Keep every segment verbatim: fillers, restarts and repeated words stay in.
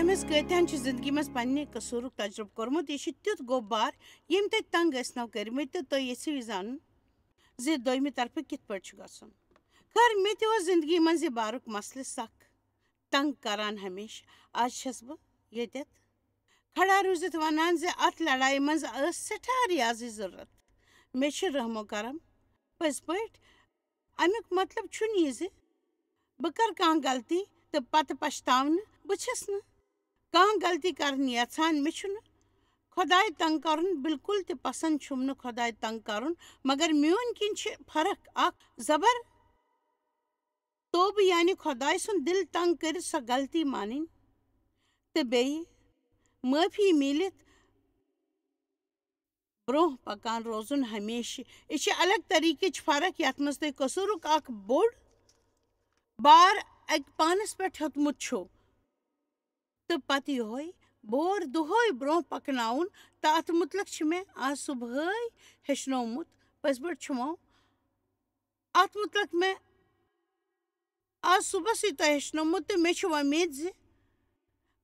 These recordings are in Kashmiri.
أمِس کۭتِہَن چھُ زِندگی منٛز پننہِ قصوٗرُک تجرُبہٕ کوٚرمُت؟ یہِ چھُ تیُتھ گوٚب بار، ییٚمۍ تۄہہِ تنگ ٲسۍ نو کٔرمٕتۍ، تہٕ تُہۍ یژھِو یہِ زانُن زِ دوٚیمہِ طرفہٕ کِتھ پٲٹھۍ چھُ گژھُن۔ خٲر، مےٚ تہِ اوس زِندگی منٛز یہِ بارُک مسلہٕ سخ تنگ کران ہمیشہٕ۔ آز چھَس بہٕ ییٚتٮ۪تھ کھڑا روٗزِتھ وَنان زِ اَتھ لڑایہِ منٛز ٲس سٮ۪ٹھاہ ریاضٕچ ضروٗرت۔ مےٚ چھُ رحم و کرم۔ پٔزۍ پٲٹھۍ، اَمیُک مطلب چھُنہٕ یہِ زِ بہٕ کَرٕ کانٛہہ غلطی تہٕ پتہٕ پچھتاونہٕ۔ بہٕ چھَس نہٕ کانٛہہ غلطی کرٕنۍ یژھان۔ مےٚ چھُنہٕ خۄداے تنگ کرُن بِلکُل تہِ پسند چھُم نہٕ خۄداے تنگ کرُن، مگر میون کِنۍ چھِ فرق اکھ زبر توبہٕ، یعنی خۄداے سُنٛد دِل تنگ کٔرِتھ سۄ غلطی مانٕنۍ تہٕ بیٚیہِ معٲفی میٖلِتھ برٛونٛہہ پکان روزُن ہمیشہٕ۔ یہِ چھِ الگ طریٖقٕچ فرق، یَتھ منٛز تۄہہِ قصوٗرُک اکھ بوٚڑ بار اَکہِ پانَس پٮ۪ٹھ ہیوٚتمُت چھُو تہٕ پتہٕ یِہوٚے بور دۄہَے برٛونٛہہ پکناوُن۔ تہٕ اَتھ مُتلق چھِ مےٚ آز صُبحٲے ہیٚچھنومُت۔ پٔزۍ پٲٹھۍ چھُمو اَتھ مُتلق مےٚ آز صُبحَسٕے تۄہہِ ہیٚچھنومُت، تہٕ مےٚ چھِ وۄمید زِ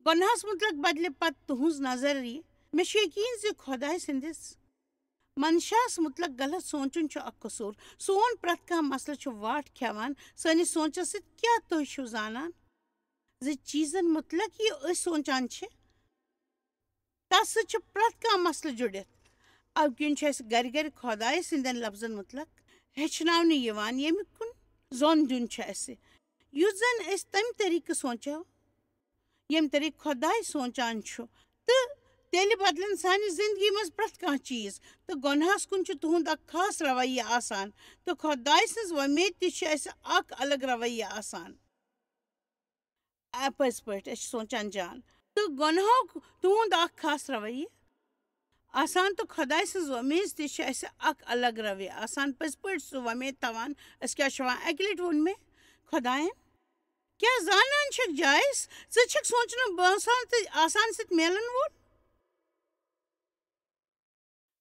گۄناہَس مُتلق بدلہِ پتہٕ تُہٕنٛز نظر یہِ۔ مےٚ چھُ یقیٖن زِ خۄداے سٕنٛدِس منشاہَس مُتلق غلط سونٛچُن چھُ اکھ قصوٗر۔ سون پرٛٮ۪تھ کانٛہہ مسلہٕ چھُ واٹھ کھٮ۪وان سٲنِس سونٛچَس سۭتۍ۔ کیٛاہ تُہۍ چھِو زانان زِ چیٖزَن مُتلق یہِ أسۍ سونٛچان چھِ، تَس سۭتۍ چھُ پرٛٮ۪تھ کانٛہہ مسلہٕ جُڑِتھ؟ اَوٕ کِنۍ چھُ اَسہِ گَرِ گَرِ خۄدایہِ سٕنٛدٮ۪ن لفظن مُتلق ہیٚچھناونہٕ یِوان، ییٚمہِ کُن زوٚن دیُن چھُ اَسہِ۔ یُتھ زَن أسۍ تَمہِ طریٖقہٕ سونٛچو، ییٚمہِ طریٖقہٕ خۄداے سونٛچان چھُ، تہٕ تیٚلہِ بدلن سانہِ زِندگی منٛز پرٛٮ۪تھ کانٛہہ چیٖز۔ تہٕ گۄناہَس کُن چھُ تُہُنٛد اکھ خاص رویہ آسان، تہٕ خۄداے سٕنٛز وۄمید تہِ چھِ اَسہِ اکھ الگ رویہ آسان۔ آ، پٔزۍ پٲٹھۍ، أسۍ چھِ سونٛچان جان۔ تہٕ گۄناہُک تُہُنٛد اکھ خاص رویہِ آسان تہٕ خۄداے سٕنٛز وۄمید تہِ چھِ اَسہِ اکھ الگ رویہ آسان۔ پٔزۍ پٲٹھۍ سُہ وۄمید تھاوان، أسۍ کیٛاہ چھِ وَنان، اَکہِ لَٹہِ ووٚن مےٚ خۄدایَن، کیٛاہ زانان چھَکھ جایَس، ژٕ چھَکھ سونٛچنہٕ باسان تہٕ آسان سۭتۍ میلَن وول؟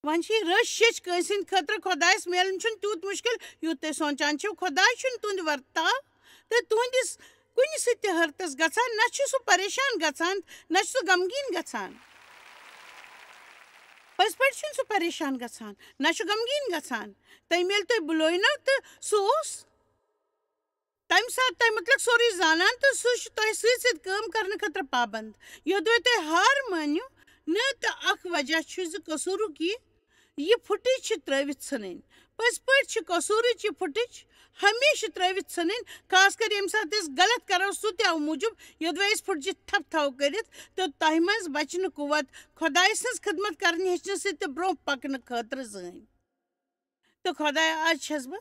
وۄنۍ چھِ یہِ رٔش شیٚچھ کٲنٛسہِ ہٕنٛدِ خٲطرٕ خۄدایَس میلُن چھُنہٕ تیوٗت مُشکِل، یوٗت تُہۍ سونٛچان چھِو۔ خۄداے چھُنہٕ تُہُنٛدِ ورتاو تہٕ تُہٕنٛدِس کُنہِ سۭتۍ تہِ حٲرتَس گژھان، نہ چھُ سُہ پریشان گژھان، نہ چھُ سُہ غمگیٖن گژھان۔ پٔزۍ پٲٹھۍ چھُنہٕ سُہ پریشان گژھان، نہ چھُ غمگیٖن گژھان۔ تٔمۍ ییٚلہِ تۄہہِ بُلٲونو تہٕ سُہ اوس تَمہِ ساتہٕ تۄہہِ مُتعلِق سورُے زانان، تہٕ سُہ چھُ تۄہہِ سۭتۍ سۭتۍ کٲم کرنہٕ خٲطرٕ پابند۔ یوٚدوَے تُہۍ ہار مٲنِو نہٕ، تہٕ اکھ وجہ چھُ زِ قصوٗرُک یہِ، یہِ فُٹیج چھِ ترٲوِتھ ژھٕنٕنۍ۔ پٔزۍ پٲٹھۍ چھِ قصوٗرٕچ یہِ فُٹیج ہمیشہٕ ترٲوِتھ ژھٕنٕنۍ، خاص کر ییٚمہِ ساتہٕ أسۍ غلط کرو، سُہ تہِ اَوٕ موٗجوٗب، یوٚدوَے أسۍ فُٹجہِ تھپھ تھاوو کٔرِتھ، تہٕ تۄہہِ منٛز بچہِ نہٕ قوت خۄدایہِ سٕنٛز خدمت کرنہٕ ہیٚچھنہٕ سۭتۍ تہٕ برٛونٛہہ پکنہٕ خٲطرٕ زٕہٕنۍ۔ تہٕ خۄدایا، آز چھَس بہٕ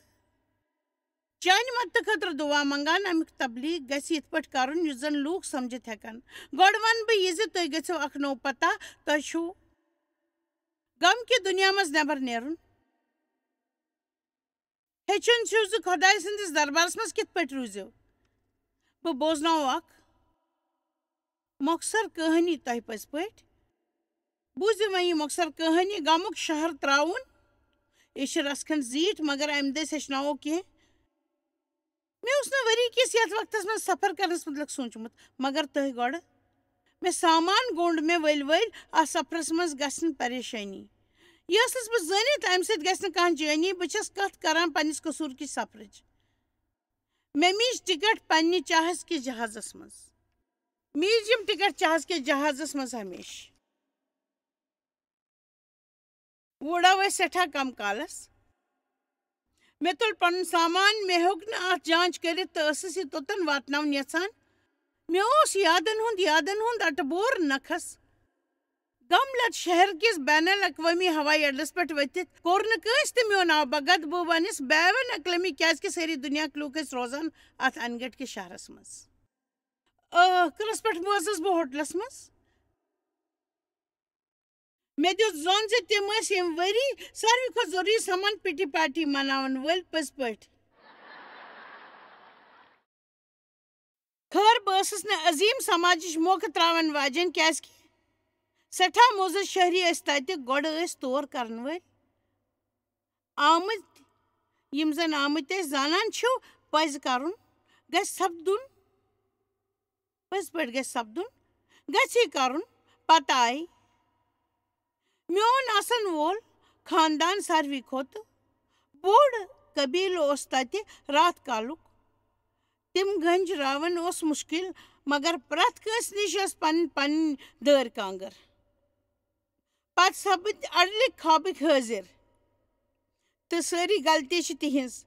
چانہِ مدتہٕ خٲطرٕ دُعا منٛگان، اَمیُک تبلیغ گژھِ یِتھ پٲٹھۍ کرُن، یُتھ زن لوٗکھ سمجھِتھ ہٮ۪کن۔ گۄڈٕ وَنہٕ بہٕ یہِ زِ تُہۍ گٔژھِو اکھ نوٚو پتہ، تۄہہِ چھُو غم کہِ دُنیا منٛز نٮ۪بر نیرُن۔ ہیٚچھُن چھُ زِ خۄداے سٕنٛدِس دربارس منٛز کِتھ پٲٹھۍ روٗزِو۔ بہٕ بوزناوو اکھ مۄخصر کہانی تۄہہِ پٔزۍ پٲٹھۍ۔ بوٗزِو وۄنۍ یہِ مۄخصر کہانی، غمُک شہر ترٛاوُن۔ یہِ چھِ رژھ کھنٛڈ زیٖٹھ، مگر اَمہِ دٔسۍ ہیٚچھناوو کینٛہہ۔ مےٚ اوس نہٕ ؤری کِس یَتھ وقتَس منٛز سفر کرنَس مُتعلِق سوٗنٛچمُت، مگر تُہۍ گۄڈٕ۔ مےٚ سامان گوٚنٛڈ مےٚ ؤلۍ ؤلۍ اَتھ سفرَس منٛز گژھِ نہٕ پریشٲنی۔ یہِ ٲسٕس بہٕ زٲنِتھ، اَمہِ سۭتۍ گژھِ نہٕ کانٛہہ جٲنی۔ بہٕ چھَس کَتھ کران پنٛنِس قصوٗر کِس سفرٕچ۔ مےٚ میج ٹکٹ پننہِ چاہس کِس جہازس منٛز۔ میج یِم ٹکٹ چاہس کِس جہازس منٛز ہمیشہٕ۔ وُڈو أسۍ سٮ۪ٹھاہ کم کالس۔ مےٚ تُل پنُن سامان، مےٚ ہیوٚک نہٕ اتھ جانچ کٔرِتھ تہٕ ٲسٕس یہِ توٚتن واتناوُن یژھان۔ مےٚ اوس یادن ہُنٛد، یادن ہُنٛد اٹہٕ بور نکھس۔ گم لد شہر کِس بین الاقوٲمی ہوٲیی اڈس پٮ۪ٹھ ؤتھِتھ کوٚر نہٕ کٲنٛسہِ تہِ میون آو بغد۔ بہٕ ونس بین الاقوٲمی، کیازِ کہِ سٲری دُنیاہٕکۍ لوٗکھ ٲسۍ روزان اتھ انہِ گٔٹۍ کِس شہرس منٛز۔ ٲخرس پٮ۪ٹھ وٲژٕس بہٕ ہوٹلس منٛز۔ مےٚ دیُت زون زِ تِم ٲسۍ ییٚمہِ ؤری ساروی کھۄتہٕ ضروٗری سامان پٹی پارٹی مناون وٲلۍ پٔزۍ پٲٹھۍ۔ خٲر، بہٕ ٲسٕس نہٕ عظیٖم سماجٕچ موقعہٕ ترٛاوَن واجٮ۪ن، کیٛازِکہِ سٮ۪ٹھاہ معزز شہری ٲسۍ تَتہِ، گۄڈٕ ٲسۍ تور کَرَن وٲلۍ آمٕتۍ، یِم زَن آمٕتۍ ٲسۍ۔ زانان چھِو، پَزِ کَرُن، گژھِ سَپدُن، پٔزۍ پٲٹھۍ گژھِ سَپدُن گژھِ کرُن۔ پتہٕ آیہِ میون آسن وول خاندان ساروی کھۄتہٕ بوٚڑ قبیلہٕ اوس تتہِ راتھ کالُک۔ تِم گنجراوٕنۍ اوس مُشکِل، مگر پرٛٮ۪تھ کٲنٛسہِ نِش ٲس پنٕنۍ پنٕنۍ دٲرۍ کانٛگٕر۔ پتہٕ سپٕدۍ اڈلِکۍ خوابٕکۍ حٲضِر، تہٕ سٲری غلطی چھِ تِہنٛز۔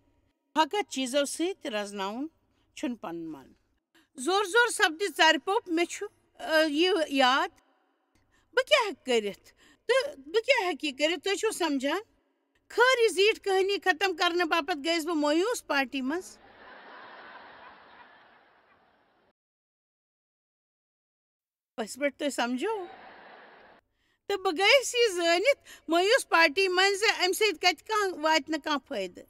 فقط چیٖزو سۭتۍ رزناوُن چھُنہٕ پنُن من۔ زور زور سپدِ ژرِ پوٚپ، مےٚ چھُ، آ، یہِ یاد، بہٕ کیٛاہ ہٮ۪کہٕ کٔرِتھ؟ تہٕ بہٕ کیٛاہ ہٮ۪کہٕ یہِ کٔرِتھ؟ تُہۍ چھِو سمجھان؟ خٲر، یہِ زیٖٹھ کہانی ختم کرنہٕ باپتھ گٔیَس بہٕ مایوس پارٹی منٛز۔ پٔزۍ پٲٹھۍ تُہۍ سمجھو؟ تہٕ بہٕ گٔیَس یہِ زٲنِتھ مایوس پارٹی منٛز زِ اَمہِ سۭتۍ کَتہِ کانٛہہ واتہِ نہٕ کانٛہہ فٲیدٕ۔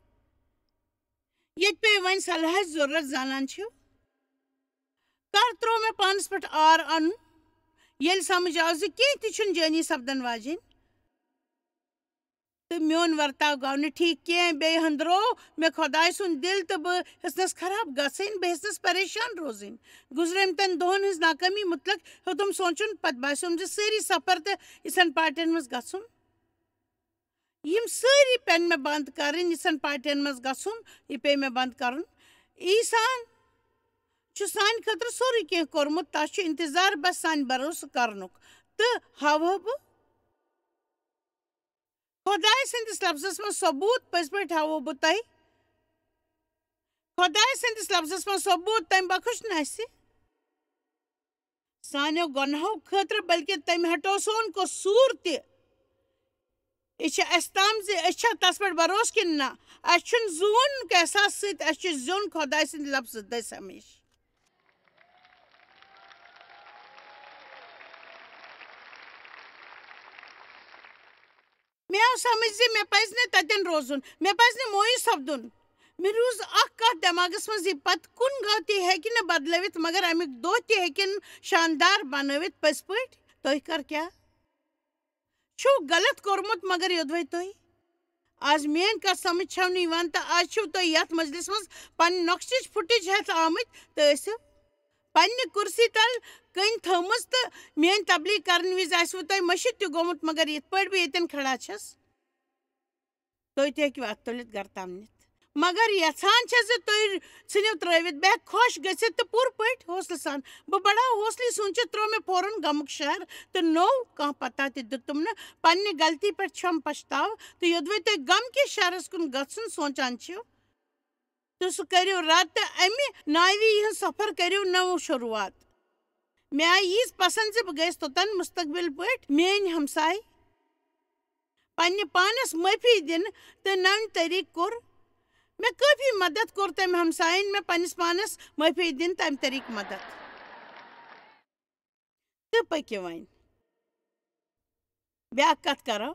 ییٚتہِ پیٚیہِ وۄنۍ صلاحٕچ ضروٗرت، زانان چھِو۔ کر ترٛوو مےٚ پانَس پٮ۪ٹھ آر اَنُن، ییٚلہِ سمجھ آو زِ کینٛہہ تہِ چھُنہٕ جٲنی سپدن واجِنۍ۔ تہٕ میون ورتاو گوٚو نہٕ ٹھیٖک کینٛہہ۔ بیٚیہِ ہٕنٛدرو مےٚ خۄداے سُنٛد دِل تہٕ بہٕ ہیٚژنَس خراب گژھٕنۍ، بہٕ ہیٚژنَس پریشان روزٕنۍ۔ گُزریمتٮ۪ن دۄہَن ہٕنٛز ناکٲمی مُتلق ہیوٚتُم سونٛچُن، پتہٕ باسیوم زِ سٲری سفر تہٕ یِژھن پارٹین منٛز گژھُن۔ یِم سٲری پیٚن مےٚ بنٛد کرٕنۍ، یِژھن پارٹین منٛز گژھُن، یہِ پیٚیہِ مےٚ بنٛد کرُن۔ عیسیٰ ہن چھُ سانہِ خٲطرٕ سورُے کینٛہہ کوٚرمُت، تس چھُ انتظار بس سانہِ بھروسہٕ کرنُک۔ تہٕ ہاوہو بہٕ خۄداے سٕنٛدِس لفظس منٛز ثبوٗت، پٔزۍ پٲٹھۍ ہاوو بہٕ تۄہہِ خۄداے سٕنٛدِس لفظس منٛز ثبوٗت، تٔمۍ بخش نہٕ اَسہِ سانیو گۄناہو خٲطرٕ، بلکہِ تٔمۍ ہٹو سون قصوٗر تہِ۔ یہِ چھِ اَسہِ تام زِ أسۍ چھا تَس پٮ۪ٹھ بھروسہٕ کِنہٕ نہ۔ اَسہِ چھُنہٕ زوٗنُک احساس سۭتۍ، اَسہِ چھُ زیُن خۄداے سٕنٛدِ لفظہٕ دٔسۍ ہمیشہٕ۔ مےٚ آو سمجھ زِ مےٚ پزِ نہٕ تتٮ۪ن روزُن، مےٚ پزِ نہٕ مایوس سپدُن۔ مےٚ روٗز اکھ کتھ دٮ۪ماغس منٛز، یہِ پتہٕ کُن گوٚو تہِ ہیٚکہِ نہٕ بدلٲوِتھ، مگر امیُک دۄہ تہِ ہیٚکن شاندار بنٲوِتھ۔ پٔزۍ پٲٹھۍ، تُہۍ کر کیٛاہ چھُو غلط کوٚرمُت، مگر یوٚدوَے تُہۍ؟ آز میٲنۍ کتھ سمجھ چھَو نہٕ یِوان، تہٕ آز چھِو تُہۍ یتھ مجلس منٛز پنٕنۍ نۄقصٕچ فُٹیج ہٮ۪تھ آمٕتۍ، تہٕ ٲسِو پننہِ کُرسی تل کٔنۍ تھٲومٕژ، تہٕ میٲنۍ تبلیغ کرنہٕ وِزِ آسِوٕ تۄہہِ مٔشِتھ تہِ گوٚمُت، مگر یِتھ پٲٹھۍ بہٕ ییٚتٮ۪ن کھڑا چھَس، تُہۍ تہِ ہیٚکِو اتھ تُلِتھ گرٕ تام نِتھ۔ مگر یژھان چھَس زِ تُہۍ ژھٕنِو ترٲوِتھ، بہٕ ہٮ۪کہٕ خۄش گٔژھِتھ تہٕ پوٗرٕ پٲٹھۍ حوصلہٕ سان۔ بہٕ بڑاو حوصلہٕ، یہِ سوٗنچِتھ ترٛوو مےٚ فوراً غمُک شہر تہٕ نوٚو کانٛہہ پتہ تہِ دیُتُم نہٕ۔ پننہِ غلطی پٮ۪ٹھ چھَم پچھتاو، تہٕ یوٚدوَے تُہۍ غم کِس شہرس کُن گژھُن سونچان چھِو، تہٕ سُہ کٔرِو رد، تہٕ امہِ ناوِ ہُنٛد سفر کٔرِو نٔو شروٗعات۔ مےٚ آیہِ ییٖژ پسنٛد زِ بہٕ گٔیَس توٚتن مستقبل پٲٹھۍ میٲنۍ ہمسایہِ پننہِ پانس معٲفی دِنہٕ، تہٕ نوِ طریقہٕ کوٚر مےٚ کٲفی مدد، کوٚر تٔمۍ ہمساین مےٚ پننِس پانس معٲفی دِنہٕ تمہِ طریقہٕ مدد۔ تہٕ پٔکِو وۄنۍ۔ بیٛاکھ کتھ کرو،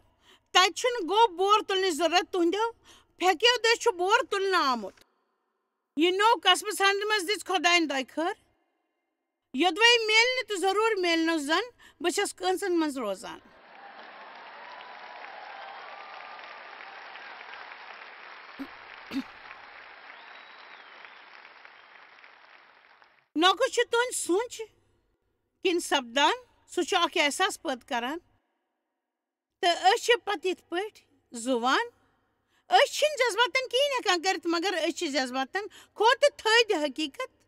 تتہِ چھُنہٕ گوٚو بور تُلنٕچ ضروٗرت، تُہنٛدیو پھیٚکیو دٔسۍ چھُ بور تُلنہٕ آمُت۔ یہِ نوٚو قصبہٕ ژھانٛڈنہٕ منٛز دِژ خۄداین دۄیہِ خٲر۔ یوٚدوَے میلہِ نہٕ تہٕ ضروٗر میلنَو زَن، بہٕ چھَس کٲنٛژَن منٛز روزان۔ نۄقُص چھُ تُہنٛدِ سونٛچہِ کِنۍ سپدان، سُہ چھُ اکھ احساس پٲدٕ کران۔ تہٕ أسۍ چھِ پتہٕ یِتھ پٲٹھۍ زُوان۔ أسۍ چھِنہٕ جذباتن کِہیٖنۍ ہٮ۪کان کٔرِتھ، مگر أسۍ چھِ جذباتن کھۄتہٕ تھٔدۍ۔ حقیٖقت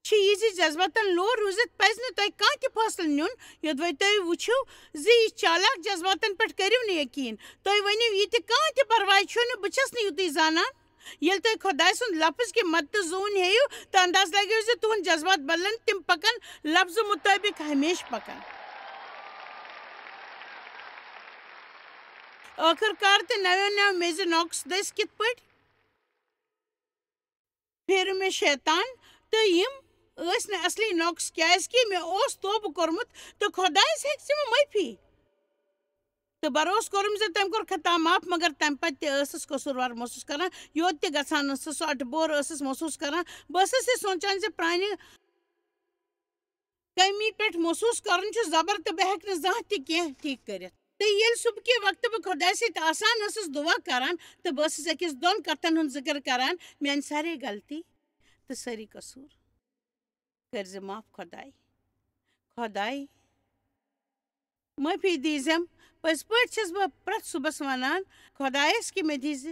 چھِ یہِ زِ جذباتن لوٗر روٗزِتھ پزِ نہٕ تۄہہِ کانٛہہ تہِ فٲصلہٕ نیُن، یوٚدوَے تُہۍ وٕچھِو زِ یہِ چالاک جذباتن پٮ۪ٹھ کٔرِو نہٕ یقیٖن۔ تُہۍ ؤنِو، یہِ تہِ کانٛہہ تہِ پرواے چھُنہٕ، بہٕ چھَس نہٕ یُتُے زانان۔ ییٚلہِ تۄہہِ خۄداے سُنٛد لفظ کہِ مدتہٕ زوٗن ہیٚیِو، تہٕ انداز لگیو زِ تُہُنٛد جذبات بدلن، تِم پکن لفظہٕ مُطٲبِق ہمیشہٕ پکن۔ ٲخٕر کار تہِ نویو نوِ میٚژِ نۄقص دٔسۍ کِتھ پٲٹھۍ پھیرِ مےٚ شیطان، تہٕ یِم ٲسۍ نہٕ اصلی نۄقص، کیازِ کہِ مےٚ اوس توبہٕ کوٚرمُت، تہٕ خۄدایس ہیٚژ مےٚ معٲفی۔ تہٕ بھروسہٕ کوٚرُم زِ تٔمۍ کوٚر خطا معاف، مگر تَمہِ پتہٕ تہِ ٲسٕس قصوٗروار محسوٗس کران۔ یوٚت تہِ گژھان ٲسٕس، سُہ اَٹہٕ بور ٲسٕس محسوٗس کران۔ بہٕ ٲسٕس یہِ سونٛچان زِ پرٛانہِ کٔمی پٮ۪ٹھ محسوٗس کرُن چھُ زبر تہٕ بہٕ ہٮ۪کہٕ نہٕ زانٛہہ تہِ کینٛہہ ٹھیٖک کٔرِتھ۔ تہٕ ییٚلہِ صُبح کہِ وقتہٕ بہٕ خۄدایہِ سۭتۍ آسان ٲسٕس دُعا کران، تہٕ بہٕ ٲسٕس أکِس دۄن کتھن ہُنٛد ذِکر کران، میٛانہِ سارے غلطی تہٕ سٲری قصوٗر۔ کٔرۍ زِ معاف خۄداے۔ خۄداے، معٲفی دیٖزٮ۪م۔ پٔزۍ پٲٹھۍ چھَس بہٕ پرٛٮ۪تھ صُبحَس وَنان خۄدایَس کہِ مےٚ دیٖزِ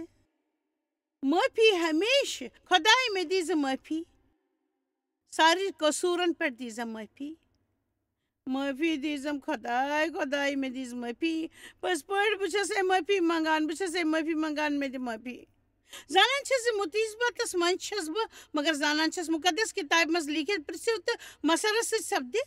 معٲفی ہمیشہٕ، خۄداے مےٚ دیٖزِ معٲفی، سارے قصوٗرَن پٮ۪ٹھ دیٖزٮ۪م معٲفی۔ معٲفی دیٖزٮ۪م خۄداے، خۄداے مےٚ دیٖز معٲفی۔ پٔزۍ پٲٹھۍ بہٕ چھَس ہے معٲفی منٛگان، بہٕ چھَس ہے معٲفی منٛگان، مےٚ دِ معٲفی۔ زانان چھَس زِ مُصیٖبتَس منٛز چھَس بہٕ، مگر زانان چھَس مُقدس کِتابہِ منٛز لیٖکھِتھ، پرٛژھِو تہٕ مسرت سۭتۍ سَپدِ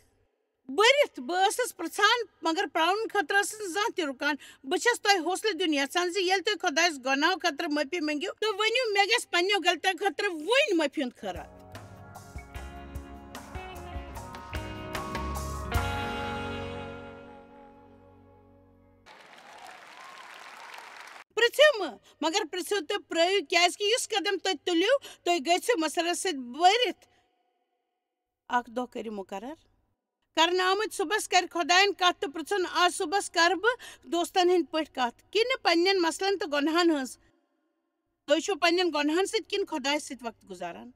بٔرِتھ۔ بہٕ ٲسٕس پرٛژھان، مگر پرٛاونہٕ خٲطرٕ ٲسٕس نہٕ زانٛہہ تہِ رُکان۔ بہٕ چھَس تۄہہِ حوصلہٕ دیُن یَژھان زِ ییٚلہِ تُہۍ خۄدایَس گۄناہو خٲطرٕ معٲفی مٔنٛگِو، تہٕ ؤنِو، مےٚ گژھِ پنٛنیو غلطیو خٲطرٕ وٕنۍ معٲفی ہُنٛد خٲرات۔ پرٛژھِو مہٕ، مگر پرٛژھِو تہٕ پرٛٲوِو، کیٛازِکہِ یُس قدم تُہۍ تُلِو، تُہۍ گٔژھِو مسرت سۭتۍ بٔرِتھ۔ اکھ دۄہ کٔرِو مُقرر۔ کرنہٕ آمٕتۍ صُبحس کرِ خۄدایَن کتھ تہٕ پرٛژھُن، آز صُبحس کرٕ بہٕ دوستن ہٕنٛدۍ پٲٹھۍ کتھ کِنہٕ پننٮ۪ن مسلن تہٕ گۄنہن ہٕنٛز؟ تُہۍ چھِو پننٮ۪ن گۄنہن سۭتۍ کِنہٕ خۄدایَس سۭتۍ وقت گُزاران؟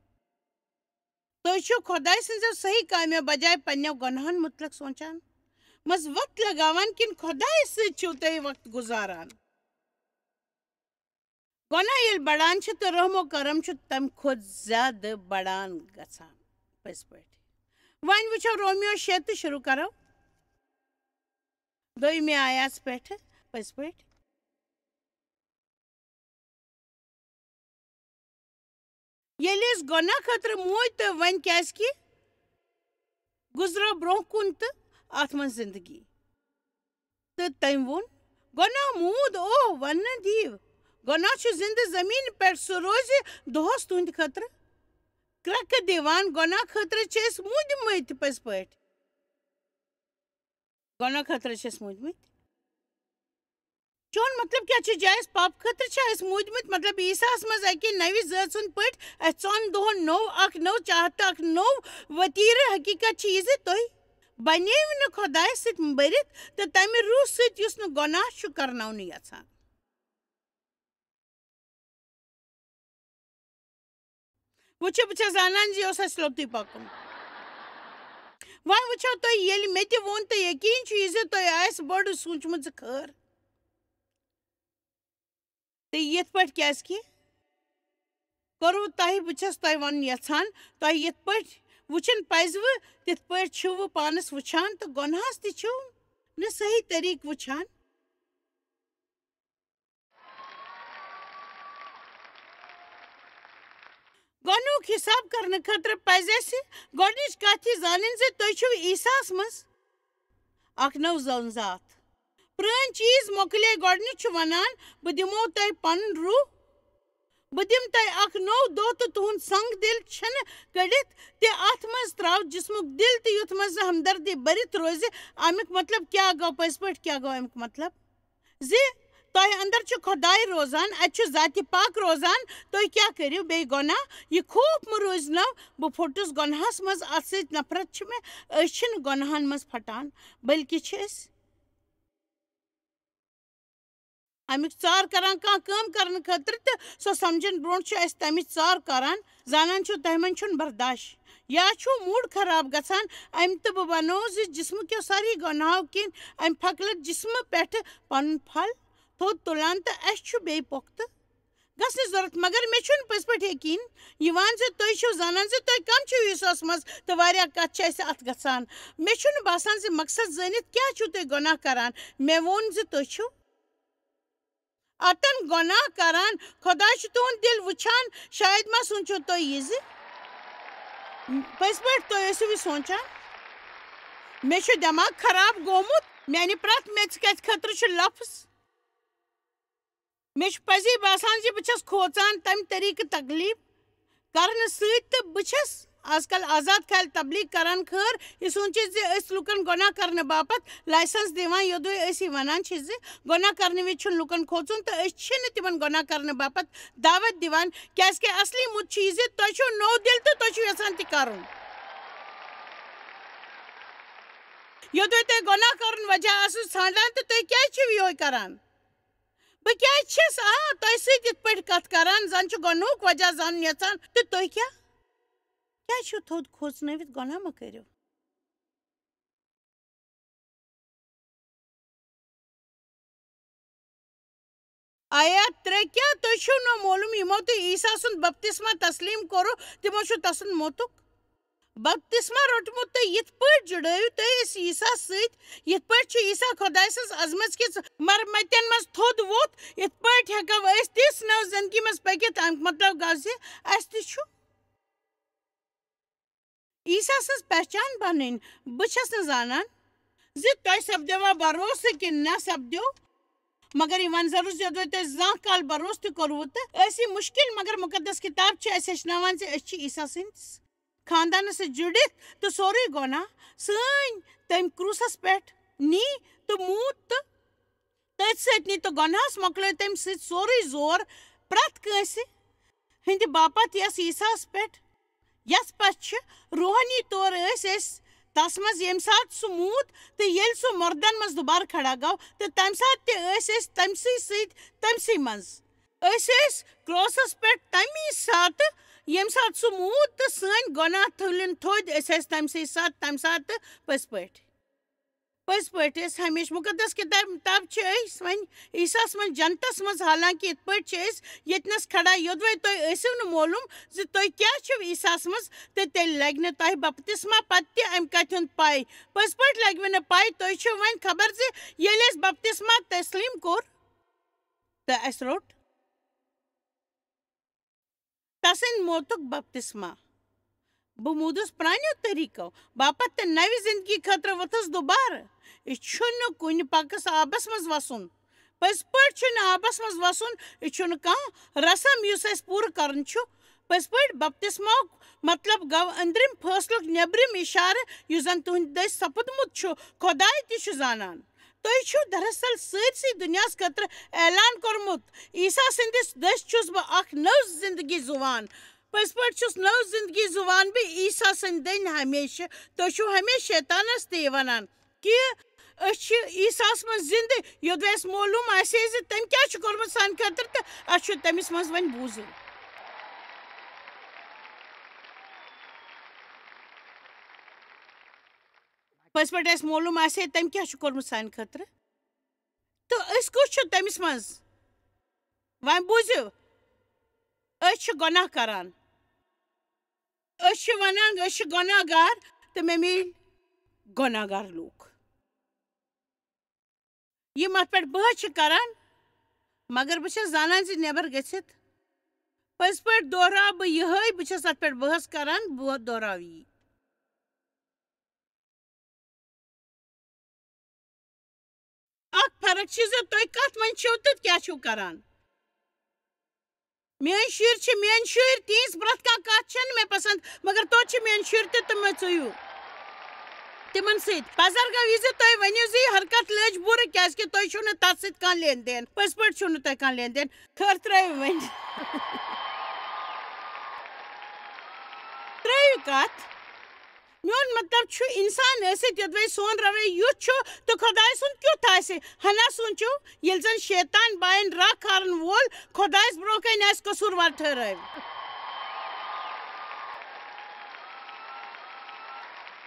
تُہۍ چھِو خۄداے سٕنٛزو صحیح کامیو بجایہِ پننٮ۪و گۄنہن مُتعلق سونٛچان؟ منٛز وقت لگاوان کِنہٕ خۄدایَس سۭتۍ چھِو تُہۍ وقت گُزاران؟ گۄناہ ییٚلہِ بڑان چھِ تہٕ رحم و کرم چھُ تَمہِ کھۄتہٕ زیادٕ بڑان گژھان۔ پٔزۍ پٲٹھۍ۔ وۄنۍ وٕچھو رومیو شےٚ تہٕ شروٗع کرو دوٚیمہِ آیَس پٮ۪ٹھٕ۔ پٔزۍ پٲٹھۍ۔ ییٚلہِ أسۍ گۄناہ خٲطرٕ موٗدۍ تہٕ وۄنۍ کیٛازِکہِ گُزرو برٛونٛہہ کُن تہٕ اَتھ منٛز زِندگی۔ تہٕ تٔمۍ ووٚن، "گۄناہ موٗد، اوہ، وننہٕ دِیِو۔ گۄناہ چھُ زِندٕ زٔمیٖنہِ پٮ۪ٹھ، سُہ روزِ دۄہس تُہنٛدِ خٲطرٕ کرٛٮ۪کہٕ دِوان۔ گۄناہ خٲطرٕ چھِ أسۍ موٗدمٕتۍ پٔزۍ پٲٹھۍ۔ گۄناہ خٲطرٕ چھِ أسۍ موٗدمٕتۍ۔" چون مطلب کیٛاہ چھُ؟ جایز پاپ خٲطرٕ چھِ أسۍ موٗدمٕتۍ، مطلب عیسیٰ ہَس منٛز اَکہِ نَوِ زٲژ ہُنٛد پٲٹھۍ اَسہِ ژۄن دۄہَن نوٚو اَکھ نٔو چاہت تہٕ اَکھ نوٚو ؤتیٖرٕ۔ حقیٖقت چھِ یہِ زِ تُہۍ بنیوٕ نہٕ خۄدایَس سۭتۍ بٔرِتھ تہٕ تَمہِ روح سۭتۍ یُس نہٕ گۄناہ چھُ کرناونہٕ یَژھان۔ وٕچھِو، بہٕ چھَس زانان زِ یہِ اوس اَسہِ لوٚتُے پَکُن۔ وۄنۍ وٕچھو تُہۍ، ییٚلہِ مےٚ تہِ ووٚن تہٕ یقیٖن چھُ یہِ زِ تُہۍ آسہِ بٔڑ سوٗنٛچمُت زِ خٲر۔ تہٕ یِتھ پٲٹھۍ، کیٛازِکہِ کوٚروٕ تۄہہِ، بہٕ چھَس تۄہہِ وَنُن یَژھان، تۄہہِ یِتھ پٲٹھۍ وٕچھُن پَزِوٕ، تِتھ پٲٹھۍ چھِو پانَس وٕچھان تہٕ گۄنہَس تہِ چھِو نہٕ صحیح طریٖقہٕ وٕچھان۔ گۄنہُک حساب کرنہٕ خٲطرٕ پزِ اسہِ گۄڈٕنِچ کتھ یہِ زانٕنۍ زِ تُہۍ چھِو عیسیٰ ہس منٛز اکھ نٔو زٲژ۔ پرٛٲنۍ چیٖز مۄکلے۔ گۄڈٕنیُک چھُ ونان، "بہٕ دِمو تۄہہِ پنُن روح، بہٕ دِمہٕ تۄہہِ اکھ نوٚو دۄہ تہٕ تُہُنٛد سنگ دِل چھِنہٕ کٔڑِتھ تہِ اتھ منٛز ترٛاو جسمُک دِل تہِ، یُتھ منٛز زٕ ہمدردی بٔرِتھ روزِ۔" امیُک مطلب کیٛاہ گوٚو؟ پٔزۍ پٲٹھۍ کیٛاہ گوٚو امیُک مطلب؟ زِ تۄہہِ اندر چھُ خۄداے روزان، اتہِ چھُ ذاتِ پاک روزان، تُہۍ کیٛاہ کٔرِو بیٚیہِ گۄناہ؟ یہِ خوف مہٕ روٗزنو، بہٕ پھوٚٹُس گۄناہس منٛز، اتھ سۭتۍ نفرت چھِ مےٚ، أسۍ چھِنہٕ گۄناہن منٛز پھٹان، بلکہِ چھِ أسۍ امیُک ژار کران کانٛہہ کٲم کرنہٕ خٲطرٕ تہٕ سۄ سمجھن برونٛٹھ چھُ اَسہِ تَمِچ ژار کران۔ زانان چھِو، تۄہہِ منٛز چھُنہٕ برداش۔ یا چھُو موٗڈ خراب گژھان، اَمہِ تہٕ بہٕ وَنو زِ جسمہٕ کیو ساروی گۄناہو کِنۍ اَمہِ پھکلہٕ جسمہٕ پٮ۪ٹھٕ پنُن پھل تھوٚد تُلان تہٕ اَسہِ چھُ بیٚیہِ پۄختہٕ گژھنٕچ ضروٗرت۔ مگر مےٚ چھُنہٕ پٔزۍ پٲٹھۍ یقیٖن یِوان زِ تُہۍ چھِو زانان زِ تُہۍ کم چھِو عیسیٰ ہس منٛز تہٕ واریاہ کتھ چھِ اَسہِ اَتھ گژھان۔ مےٚ چھُنہٕ باسان زِ مقصد زٲنِتھ کیٛاہ چھِو تُہۍ گۄناہ کران۔ مےٚ ووٚن زِ تُہۍ چھِو اتن گۄناہ کران۔ خۄداے چھُ تُہُنٛد دِل وٕچھان۔ شاید ما سوٗنٛچِو تُہۍ یہِ زِ پٔزۍ پٲٹھۍ تُہۍ ٲسِو یہِ سونٛچان، مےٚ چھُ دٮ۪ماغ خراب گوٚمُت، میانہِ پرٛٮ۪تھ میٚژِ کتھِ خٲطرٕ چھُ لفظ۔ مےٚ چھُ پزی باسان زِ بہٕ چھَس کھوژان تمہِ طریقہٕ تکلیف کرنہٕ سۭتۍ، تہٕ بہٕ چھَس آز کل آزاد خیال تبلیغ کران۔ خٲر، یہِ سوٗنٛچِتھ زِ أسۍ لوٗکن گۄناہ کرنہٕ باپتھ لائسنس دِوان، یوٚدوے أسۍ یہِ ونان چھِ زِ گۄناہ کرنہٕ وِزِ چھُنہٕ لوٗکن کھوژُن، تہٕ أسۍ چھِنہٕ تِمن گۄناہ کرنہٕ باپتھ دعوت دِوان، کیازِ کہِ اصلی مُد چھُ یہِ زِ تۄہہِ چھُو نوٚو دِل تہٕ تُہۍ چھِو یژھان تہِ کرُن۔ یوٚدوے تۄہہِ گۄناہ کرُن وجہ آسِو ژھانڈان، تہٕ تُہۍ کیازِ چھِو یِہوے کران؟ بہٕ کیازِ چھَس، آ، تۄہہِ سۭتۍ یِتھ پٲٹھۍ کتھ کران، زن چھُ گۄنہُک وجہ زانُن یژھان، تہٕ تُہۍ کیٛاہ؟ کیٛازِ چھِو تھوٚد کھوژنٲوِتھ؟ گۄناہ مہ کٔرِو۔ آیت ترٛےٚ، کیٛاہ تُہۍ چھِو نہٕ معلوم یِمو تۄہہِ عیسیٰ سُنٛد بپتسمہ تسلیٖم کوٚرُو، تِمو چھُ تسُنٛد موتُک بپتسمہ روٚٹمُت؟ تہٕ یِتھ پٲٹھۍ جُڑٲیِو تُہۍ أسۍ عیسیٰ سۭتۍ، یِتھ پٲٹھۍ چھُ عیسیٰ خۄداے سٕنٛز عظمت کِس مرمتن منٛز تھوٚد ووٚتھ، یِتھ پٲٹھۍ ہٮ۪کو أسۍ تِژھ نٔو زندگی منٛز پٔکِتھ؟ اَمیُک مطلب گوٚو زِ اَسہِ تہِ چھُ عیسیٰ سٕنٛز پہچان بنٕنۍ۔ بہٕ چھَس نہٕ زانان زِ تۄہہِ سپدیوا بھروسہٕ کِنہٕ نہ سپدیو، مگر یہِ وۄنۍ ضروٗر زِ یوٚدوَے تۄہہِ زانٛہہ کال بھروسہٕ تہِ کوٚروٕ، تہٕ أسۍ یہِ مُشکِل، مگر مُقدس کِتاب چھِ اَسہِ ہیٚچھناوان زِ أسۍ چھِ عیسیٰ سٕنٛدِس خاندانَس سۭتۍ جُڑِتھ، تہٕ سورُے گۄناہ سٲنۍ تٔمۍ کرٛوٗسَس پٮ۪ٹھ نی تہٕ موٗد، تہٕ تٔتھۍ سۭتۍ نی تہٕ گۄناہَس مۄکلٲو تٔمۍ سۭتۍ سورُے زور پرٛٮ۪تھ کٲنٛسہِ ہٕنٛدِ باپتھ، یَس عیسیٰ ہَس پٮ۪ٹھ، یَس پَتہٕ چھِ روحٲنی طور ٲسۍ أسۍ تَس منٛز، ییٚمہِ ساتہٕ سُہ موٗد تہٕ ییٚلہِ سُہ مُردَن منٛز دُبارٕ کھڑا گوٚو، تہٕ تَمہِ ساتہٕ تہِ ٲسۍ أسۍ تٔمۍ سٕے سۭتۍ، تٔمۍ سٕے منٛز۔ أسۍ ٲسۍ کرٛوسَس پٮ۪ٹھ تَمی ساتہٕ، ییٚمہِ ساتہٕ سُہ موٗد تہٕ سٲنۍ گۄناہ تُلِن تھوٚدۍ، أسۍ ٲسۍ تَمہِ سٕے ساتہٕ، تَمہِ ساتہٕ تہٕ پٔزۍ پٲٹھۍ۔ پٔزۍ پٲٹھۍ ٲسۍ ہمیشہِ مُقدس کِتابہِ مُطابِق چھِ أسۍ وۄنۍ عیسیٰ ہَس منٛز جنتَس منٛز، حالانکہِ یِتھ پٲٹھۍ چھِ أسۍ ییٚتنَس کھڑا، یوٚدوَے تۄہہِ ٲسِو نہٕ معلوٗم زِ تُہۍ کیٛاہ چھِو عیسیٰ ہَس منٛز، تہٕ تیٚلہِ لَگہِ نہٕ تۄہہِ بپتسمہ پتہٕ تہِ اَمہِ کَتھِ ہُنٛد پَے۔ پٔزۍ پٲٹھۍ لَگہِ وٕ نہٕ پَے، تُہۍ چھِو وۄنۍ خبر زِ ییٚلہِ اَسہِ بپتسمہ تسلیٖم کوٚر تہٕ اَسہِ روٚٹ تسٕنٛدِ موتُک بپتسمہ۔ بہٕ موٗدُس پرٛانیو طریٖقو باپتھ تہٕ نَوِ زِندگی خٲطرٕ ووٚتھُس دُبارٕ۔ یہِ چھُنہٕ کُنہِ پۄکَس آبَس منٛز وَسُن۔ پٔزۍ پٲٹھۍ چھُنہٕ آبَس منٛز وَسُن۔ یہِ چھُنہٕ کانٛہہ رسم یُس اَسہِ پوٗرٕ کَرُن چھُ۔ پٔزۍ پٲٹھۍ بپتسمہُک مطلب گوٚو أنٛدرِم فٲصلُک نیٚبرِم اِشارٕ، یُس زَن تُہٕنٛدِ دٔسۍ سپُدمُت چھُ، خۄداے تہِ چھُ زانان۔ تُہۍ چھِو دراصل سٲرسٕے دُنیاہَس خٲطرٕ اعلان کوٚرمُت، عیسیٰ سٕنٛدِس دٔسۍ چھُس بہٕ اکھ نٔو زِندگی زُوان۔ پٔزۍ پٲٹھۍ چھُس نٔو زِندگی زُوان بہٕ عیسیٰ سٕنٛدِ دٔنۍ ہمیشہٕ۔ تُہۍ چھِو ہمیشہٕ شیطانَس تہِ یہِ وَنان کہِ أسۍ چھِ عیسیٰ ہَس منٛز زِندٕ۔ یوٚدوَے اَسہِ معلوٗم آسہِ ہے زِ تٔمۍ کیٛاہ چھُ کوٚرمُت سانہِ خٲطرٕ، تہٕ اَسہِ چھُ تٔمِس منٛز وۄنۍ بوٗزُن۔ پٔزۍ پٲٹھۍ اَسہِ معلوٗم آسہِ ہے تٔمۍ کیٛاہ چھُ کوٚرمُت سانہِ خٲطرٕ، تہٕ أسۍ کُس چھُ تٔمِس منٛز؟ وۄنۍ بوٗزِو، أسۍ چھِ گۄناہ کران۔ أسۍ چھِ وَنان، أسۍ چھِ گۄناہ گار، تہٕ مےٚ میٖلۍ گۄناہ گار لوٗکھ۔ یِم اَتھ پٮ۪ٹھ بحث چھِ کران، مگر بہٕ چھَس زانان زِ نٮ۪بر گٔژھِتھ پٔزۍ پٲٹھۍ دۄہراو بہٕ یِہوٚے، بہٕ چھَس اَتھ پٮ۪ٹھ بحث کران، بہٕ دۄہراو یی۔ اکھ فرق چھِ زِ تُہۍ کتھ منٛز چھِو تہٕ کیٛاہ چھِو کران۔ میٲنۍ شُرۍ چھِ میٲنۍ شُرۍ، تِہنٛز پرٛٮ۪تھ کانٛہہ کتھ چھَنہٕ مےٚ پسنٛد، مگر توتہِ چھِ میٲنۍ شُرۍ تہِ تہٕ مےٚ ژٕیِو تِمن سۭتۍ۔ پزر گوٚو یہِ زِ تُہۍ ؤنِو زِ یہِ حرکت لٔج بُرٕ، کیٛازِ کہِ تُہۍ چھِو نہٕ تتھ سۭتۍ کانٛہہ لین دین۔ پٔزۍ پٲٹھۍ چھِو نہٕ تۄہہِ کانٛہہ لین دین۔ خٲر ترٲیِو وۄنۍ۔ ترٲیِو کتھ۔ میون مطلب چھُ، انسان ٲسِتھ یوٚدوَے سون رویہ یُتھ چھُ تہٕ خۄداے سُنٛد کیُتھ آسہِ؟ ہنا سوٗنٛچِو، ییٚلہِ زن شیطان باین راہ کھارن وول خۄدایس برونٛہہ کنہِ آسہِ قصوٗروار ٹھٔہرٲوِتھ۔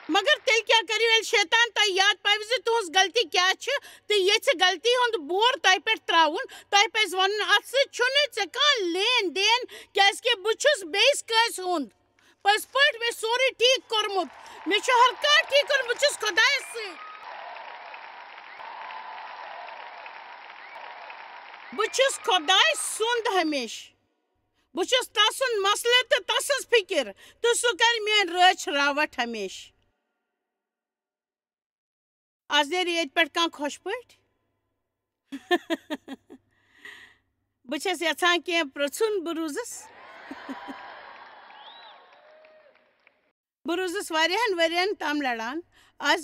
مگر تیٚلہِ کیٛاہ کٔرِو، ییٚلہِ شیطان تۄہہِ یاد پاوِ زِ تُہٕنٛز غلطی کیٛاہ چھِ تہٕ ییٚژھِ غلطی ہُنٛد بور تۄہہِ پٮ۪ٹھ ترٛاوُن، تۄہہِ پزِ ونُن، اتھ سۭتۍ چھُنہٕ ژےٚ کانٛہہ لین دین، کیٛازِ کہِ بہٕ چھُس بیٚیِس کٲنٛسہِ ہُنٛد۔ پٔزۍ پٲٹھۍ مےٚ سورُے ٹھیٖک کوٚرمُت۔ مےٚ چھُ ہر کانٛہہ ٹھیٖک کوٚرمُت۔ بہٕ چھُس خۄدایَس سۭتۍ۔ بہٕ چھُس خۄداے سُنٛد ہمیشہٕ۔ بہٕ چھُس تَسُنٛد مسلہٕ تہٕ تَسٕنٛز فِکِر، تہٕ سُہ کَرِ میٛٲنۍ رٲچھ راوَٹھ ہمیشہٕ۔ آز نیرِ ییٚتہِ پٮ۪ٹھ کانٛہہ خۄش پٲٹھۍ؟ بہٕ چھَس یَژھان کینٛہہ پرٛژھُن، بہٕ روٗزٕس، بہٕ روٗزٕس واریاہَن ؤرِیَن تام لَڑان۔ آز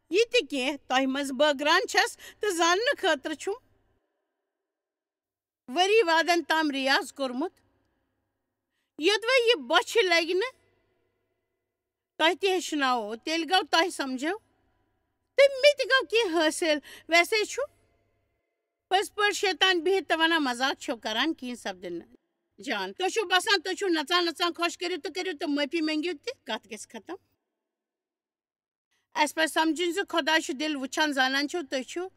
یہِ تہِ کینٛہہ تۄہہِ منٛز بٲگران چھَس تہٕ زاننہٕ خٲطرٕ چھُم ؤری وادَن تام ریاض کوٚرمُت۔ یوٚدوَے یہِ بۄچھِ لَگہِ نہٕ، تۄہہِ تہِ ہیٚچھناوو، تیٚلہِ گوٚو تۄہہِ سَمجھو تہٕ مےٚ تہِ گوٚو کینٛہہ حٲصِل۔ ویسے چھُ پٔزۍ پٲٹھۍ شیطان بِہِتھ تہٕ وَنان، مذاق چھِو کَران، کِہیٖنۍ سَپدِ نہٕ جان۔ تُہۍ چھِو باسان، تُہۍ چھِو نَژان نَژان خۄش، کٔرِو تہٕ کٔرِو تہٕ معٲفی مٔنٛگِو تہِ، کَتھ گژھِ ختم۔ اَسہِ پَزِ سَمجھُن زِ خۄداے چھُ دِل وٕچھان، زانان چھُ تُہۍ چھِو۔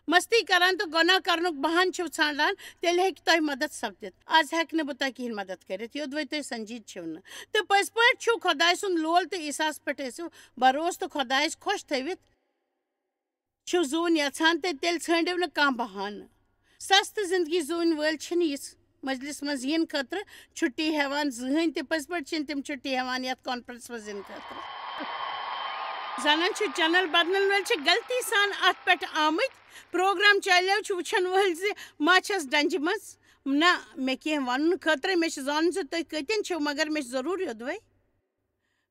مستی کران تہٕ گۄناہ کرنُک بہانہٕ چھِو ژھانڈان، تیٚلہِ ہیٚکہِ تۄہہِ مدد سپدِتھ۔ از ہیٚکہٕ نہٕ بہٕ تۄہہِ کِہیٖنۍ مدد کٔرِتھ، یوٚدوَے تُہۍ سنجیٖد چھِو نہٕ۔ تہٕ پٔزۍ پٲٹھۍ چھِو خۄداے سُنٛد لول تہٕ عیسیٰ ہَس پٮ۪ٹھ ٲسِو بھروسہٕ تہٕ خۄدایَس خۄش تھٲوِتھ چھِو زوٗن یژھان، تہٕ تیٚلہِ ژھٲنٛڈِو نہٕ کانٛہہ بہانہٕ۔ سستہٕ زندگی زوٗنہِ وٲلۍ چھِنہٕ یِژھ مجلس منٛز یِنہٕ خٲطرٕ چھُٹی ہٮ۪وان زٕہٕنۍ تہِ۔ پٔزۍ پٲٹھۍ چھِنہٕ تِم چھُٹی ہٮ۪وان یَتھ conference منٛز یِنہٕ خٲطرٕ۔ زنان چھِ channel بدلن وٲلۍ چھِ غلطی سان اَتھ پٮ۪ٹھ آمٕتۍ۔ Program چلیو چھُ وٕچھن وٲلۍ زِ ما چھَس ڈنجہِ منٛز۔ نہ، مےٚ کینٛہہ وَنُن خٲطرٕ، مےٚ چھُ زانُن زِ تُہۍ کَتٮ۪ن چھِو، مگر مےٚ چھُ ضروٗر یوٚدوَے۔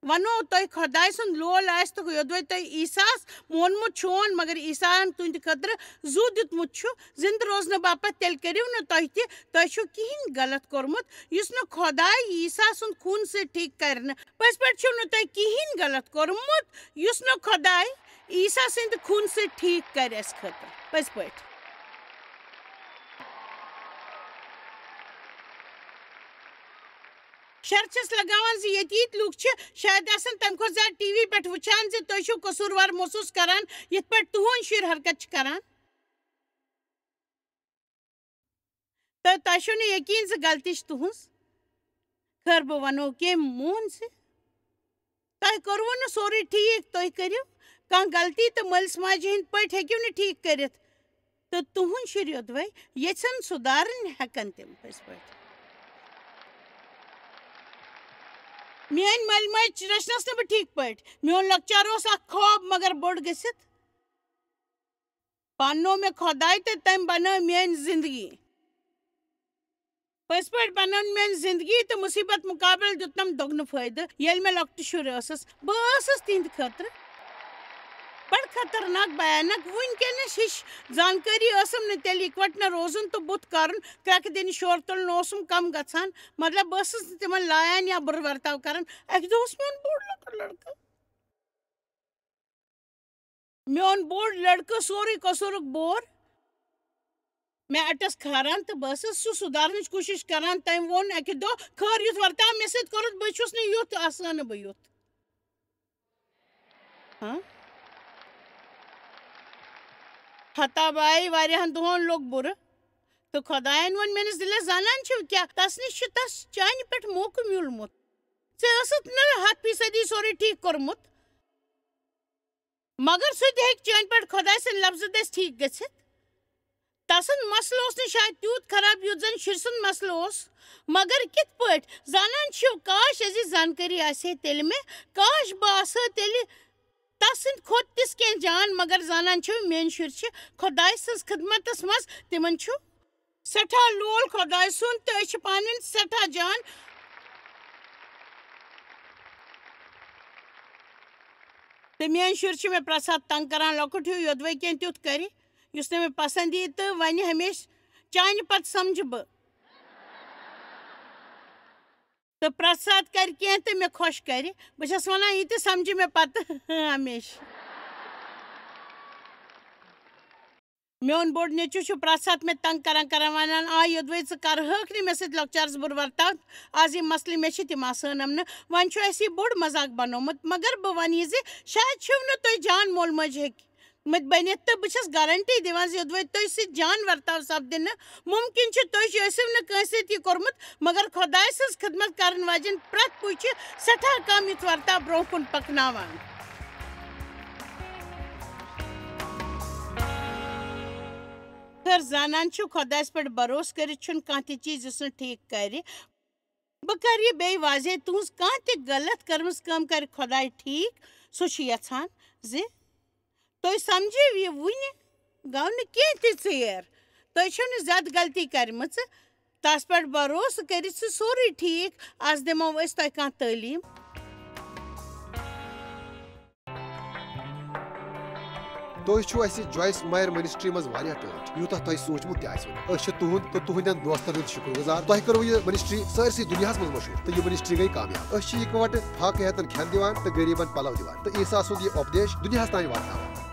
وَنو تۄہہِ خۄداے سُنٛد لول آسہِ تہٕ یوٚدوَے تۄہہِ عیسیٰ ہَس مونمُت چھُون، مگر عیسیٰ ہَن تُہٕنٛدِ خٲطرٕ زُو دیُتمُت چھُ زِنٛدٕ روزنہٕ باپتھ، تیٚلہِ کٔرِو نہٕ تۄہہِ تہِ، تۄہہِ چھُو کِہیٖنۍ غلط کوٚرمُت، یُس نہٕ خۄداے عیسیٰ سُنٛد خوٗن سۭتۍ ٹھیٖک کَرِ نہٕ۔ پٔزۍ پٲٹھۍ چھُو نہٕ تۄہہِ کِہیٖنۍ غلط کوٚرمُت، یُس نہٕ خۄداے عیسیٰ سٕنٛدِ خوٗن سۭتۍ ٹھیٖک کَرِ اَسہِ خٲطرٕ۔ پٔزۍ پٲٹھۍ۔ شرط چھَس لگاوان زِ ییٚتہِ ییٖتۍ لوٗکھ چھِ، شاید آسَن تَمہِ کھۄتہٕ زیادٕ ٹی وی پٮ۪ٹھ وٕچھان زِ تُہۍ چھِو قصوٗروار محسوٗس کران، یِتھ پٲٹھۍ تُہُنٛد شُرۍ حرکت چھِ کران۔ تہٕ تۄہہِ چھُو نہٕ یقیٖن زِ غلطی چھِ تُہٕنٛز۔ خٲر، بہٕ وَنو کٔمۍ مون زِ تۄہہِ کوٚروٕ نہٕ سورُے ٹھیٖک، تُہۍ کٔرِو کانٛہہ غلطی تہٕ مٲلِس ماجہِ ہٕنٛدۍ پٲٹھۍ ہیٚکِو نہٕ ٹھیٖک کٔرِتھ۔ تہٕ تُہُنٛد شُر یوٚدوَے یژھن سُدھارٕنۍ ہٮ۪کن تِم پٔزۍ پٲٹھۍ۔ میٲنۍ مٲلۍ ماجہِ رٔچھنَس نہٕ بہٕ ٹھیٖک پٲٹھۍ۔ میون لۄکچار اوس اکھ خواب، مگر بوٚڑ گٔژھِتھ پاننوو مےٚ خۄداے تہٕ تٔمۍ بنٲو میٲنۍ زندگی۔ پٔزۍ پٲٹھۍ بنٲو میٲنۍ زندگی تہٕ مُصیبت مُقابلہٕ دیُتنم دۄگنہٕ فٲیدٕ۔ ییٚلہِ مےٚ لۄکٹہِ شُرۍ ٲسٕس، بہٕ ٲسٕس تِہنٛدِ خٲطرٕ بڑٕ خطرناک بھیانک۔ وٕنکیٚنس ہِش زانکٲری ٲسٕم نہٕ تیٚلہِ اِکوٹہٕ نہٕ روزُن تہٕ بُتھ کرُن، کرٛٮ۪کہٕ دِنہِ، شور تُلُن اوسُم کم گژھان۔ مطلب، بہٕ ٲسٕس نہٕ تِمن لایان یا بُرٕ ورتاو کران۔ اکہِ دۄہ اوس میون بوٚڑ لۄکُٹ لڑکہٕ، میون بوٚڑ لڑکہٕ، سورُے قصوٗرُک بور، مےٚ اَٹَس کھاران تہٕ بہٕ ٲسٕس سُہ سُدھارنٕچ کوٗشِش کران۔ تٔمۍ ووٚن اَکہِ دۄہ، "خٲر، یُتھ ورتاو مےٚ سۭتۍ کوٚرُتھ، بہٕ چھُس نہٕ یُتھ، آسہٕ ہا نہٕ بہٕ یُتھ۔" ہاں؟ ہتا بایہِ واریاہن دۄہن لوٚگ بُرٕ تہٕ خۄدایَن ووٚن میٲنِس دِلس، "زانان چھِو کیٛاہ؟ تس نِش چھُ تس چانہِ پٮ۪ٹھ موقعہٕ میوٗلمُت۔ ژےٚ ٲسٕتھ نہٕ ہتھ فیٖصدی سورُے ٹھیٖک کوٚرمُت۔" مگر سُہ تہِ ہیٚکہِ چٲنۍ پٲٹھۍ خۄداے سٕنٛدِ لفظہٕ دٔسۍ ٹھیٖک گٔژھِتھ۔ تسُنٛد مسلہٕ اوس نہٕ شاید تیوٗت خراب یُتھ زن شُرۍ سُنٛد مسلہٕ اوس، مگر کِتھ پٲٹھۍ؟ زانان چھِو، کاش أزِچ زانکٲری آسہِ ہے تیٚلہِ مےٚ، کاش بہٕ آسہٕ ہا تیٚلہِ تسٕنٛدِ کھۄتہٕ تِژھ کینٛہہ جان، مگر زانان چھِو، میٲنۍ شُرۍ چھِ خۄداے سٕنٛز خدمتس منٛز، تِمن چھُ سٮ۪ٹھاہ لول خۄداے سُنٛد تہٕ أسۍ چھِ پانہٕ ؤنۍ سٮ۪ٹھاہ جان۔ تہٕ میٲنۍ شُرۍ چھِ مےٚ پرٛٮ۪تھ ساتہٕ تنٛگ کران، لۄکُٹ ہیوٗ یوٚدوَے کینٛہہ تیُتھ کرِ، یُس نہٕ مےٚ پسنٛد یی تہٕ وَنہِ ہمیشہٕ، "چانہِ پتہٕ سمجھٕ بہٕ۔" تہٕ پرٛٮ۪تھ ساتہٕ کرِ کینٛہہ تہٕ مےٚ خۄش کرِ۔ بہٕ چھَس وَنان، یہِ تہِ سمجھِ مےٚ پتہٕ ہمیشہٕ۔ میون بوٚڑ نیٚچوٗ چھُ پرٛٮ۪تھ ساتہٕ مےٚ تنٛگ کران، کران، وَنان، "آ، یوٚدوَے ژٕ کرہٲکھ نہٕ مےٚ سۭتۍ لۄکچارَس بُرٕ ورتاو، آز یِم مسلہٕ مےٚ چھِ، تِم آسہٕ ہٲنَم نہٕ۔" وۄنۍ چھُ اَسہِ یہِ بوٚڑ مذاق بنومُت، مگر بہٕ وَنہٕ یہِ زِ شاید چھِو نہٕ تُہۍ جان مول موج ہیٚکۍ مٕتۍ بٔنِتھ، تہٕ بہٕ چھَس گارنٹی دِوان زِ یوٚدوَے تُہۍ سۭتۍ جان ورتاو سپدِ نہٕ، مُمکِن چھُ تُہۍ ٲسِو نہٕ کٲنٛسہِ سۭتۍ یہِ کوٚرمُت، مگر خۄداے سٕنٛز خدمت کرن واجٮ۪ن پرٛٮ۪تھ پُے چھِ سٮ۪ٹھاہ کم یُتھ ورتاو برٛونٛہہ کُن پکناوان۔ خٲر، زانان چھِو، خۄدایَس پٮ۪ٹھ بھروسہٕ کٔرِتھ چھُنہٕ کانٛہہ تہِ چیٖز یُس نہٕ ٹھیٖک کرِ۔ بہٕ کرٕ یہِ بیٚیہِ واضح، تُہٕنٛز کانٛہہ تہِ غلط کٔرمٕژ کٲم کرِ خۄداے ٹھیٖک۔ سُہ چھُ یژھان زِ تُہۍ سمجھِو یہِ وُنہِ گوٚو نہٕ کینٛہہ تہِ ژیر۔ تُہۍ چھِو نہٕ زیادٕ غلطی کرمٕژ۔ تس پٮ۪ٹھ بھروسہٕ کٔرِتھ چھُ سورُے ٹھیٖک۔ از دِمو أسۍ تۄہہِ کانٛہہ تعلیٖم۔ تُہۍ چھِو اَسہِ جویِس مایر منسٹری منٛز واریاہ ٹٲٹھۍ، یوٗتاہ تۄہہِ سوٗنٛچمُت تہِ آسِوٕ نہٕ۔ أسۍ چھِ تُہُنٛد تہٕ تُہٕنٛدٮ۪ن دوستن ہُنٛد شُکر گُزار۔ تۄہہِ کٔروٕ یہِ منسٹری سٲرسٕے دُنیاہَس منٛز مشہوٗر، تہٕ یہِ منسٹری گٔے کامیاب۔ أسۍ چھِ یِکہٕ وٹہٕ فاقہٕ ہیتن کھٮ۪ن دِوان تہٕ غریٖبن پلو دِوان، تہٕ عیسیٰ سُنٛد یہِ اُپدیش دُنیاہَس تام واتناوان۔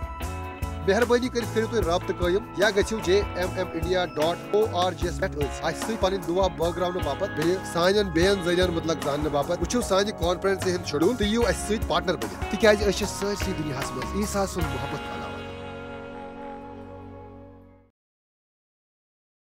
مہربٲنی کٔرِتھ کٔرِو تُہۍ رابطہٕ قٲیِم یا گٔژھِو J M M India dot O R G یَس پٮ۪ٹھ أتھۍ اَسہِ سۭتۍ پنٕنۍ دُعا بٲگراونہٕ باپتھ، بیٚیہِ سانٮ۪ن بیٚین ذٔریعن مُتعلق زاننہٕ باپتھ۔ وٕچھِو سانہِ کانفرنسہِ ہُنٛد شیڈول تہٕ یِیِو اَسہِ سۭتۍ پارٹنر بٔنِتھ، تِکیازِ أسۍ چھِ سٲرسٕے دُنیاہَس منٛز عیسیٰ سُنٛد محبت پھٔہلاوان۔